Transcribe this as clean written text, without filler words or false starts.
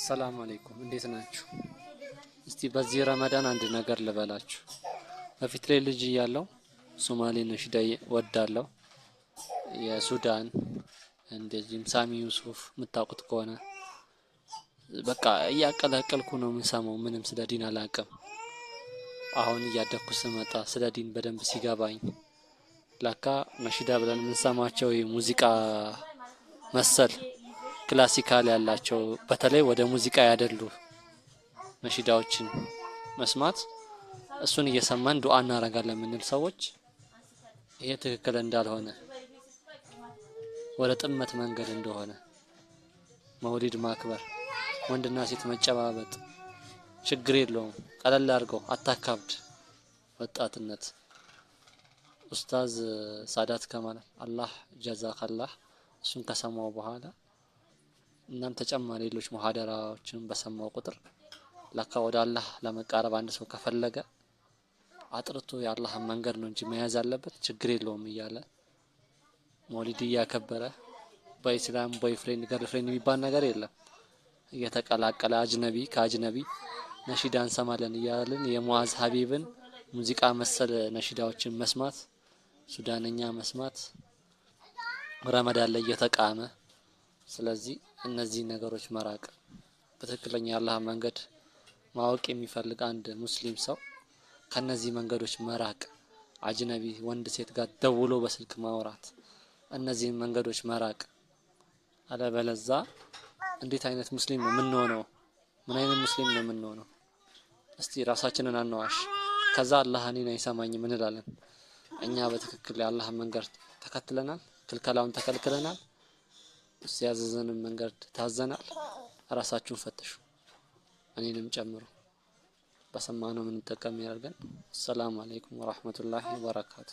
አሰላሙ አለይኩም፣ እንዴት ናችሁ? እስቲ በዚህ ረመዳን አንድ ነገር ልበላችሁ። በፊት ላይ ልጅ እያለሁ ሶማሌ ነሽዳ ወዳለሁ፣ የሱዳን እንደዚህም ሳሚ ዩሱፍ የምታውቁት ከሆነ በቃ እያቀላቀልኩ ነው የምሰማው። ምንም ስለ ዲን አላቅም። አሁን እያደግኩ ስመጣ ስለ ዲን በደንብ ሲገባኝ ለካ ነሽዳ ብለን የምንሰማቸው ሙዚቃ መሰል classical ያላቸው፣ በተለይ ወደ ሙዚቃ ያደሉ ነሺዳዎችን መስማት፣ እሱን እየሰማን ዱዓ እናደርጋለን የምንል ሰዎች ይሄ ትክክል እንዳልሆነ፣ ወደ ጥመት መንገድ እንደሆነ፣ መውሊድ ማክበር፣ ወንድና ሴት መጨባበጥ ችግር የለውም፣ ቀለል አድርገው አታካብድ። ወጣትነት ኡስታዝ ሳዳት ከማል አላህ ጀዛከላህ፣ እሱን ከሰማው በኋላ እናም ተጨማሪ ሌሎች ሙሐደራዎችን በሰማው ቁጥር ለካ ወደ አላህ ለመቃረብ አንድ ሰው ከፈለገ አጥርቶ የአላህን መንገድ ነው እንጂ መያዝ ያለበት፣ ችግር የለውም እያለ መውሊድ እያከበረ፣ በኢስላም boyfriend girlfriend የሚባል ነገር የለም፣ እየተቀላቀለ አጅነቢ ከአጅነቢ ነሺዳ እንሰማለን እያልን የሙአዝ ሀቢብን ሙዚቃ መሰል ነሺዳዎችን መስማት፣ ሱዳንኛ መስማት ረመዳን ላይ እየተቃመ፣ ስለዚህ እነዚህ ነገሮች መራቅ፣ በትክክለኛ የአላህ መንገድ ማወቅ የሚፈልግ አንድ ሙስሊም ሰው ከነዚህ መንገዶች መራቅ፣ አጅነቢ ወንድ ሴት ጋር ደውሎ በስልክ ማውራት፣ እነዚህን መንገዶች መራቅ። አለበለዛ እንዴት አይነት ሙስሊም ነው የምንሆነው? ምን አይነት ሙስሊም ነው የምንሆነው? እስቲ ራሳችንን አናዋሽ። ከዛ አላህ እኔን አይሰማኝም እንላለን። እኛ በትክክል የአላህን መንገድ ተከትለናል፣ ክልከላውን ተከልክለናል፣ እሱ ያዘዘንን መንገድ ታዘናል። ራሳችሁን ፈትሹ፣ እኔንም ጨምሮ። በሰማነው የምንጠቀም ያደርገን። አሰላሙ አለይኩም ወራህመቱላሂ ወበረካቱ።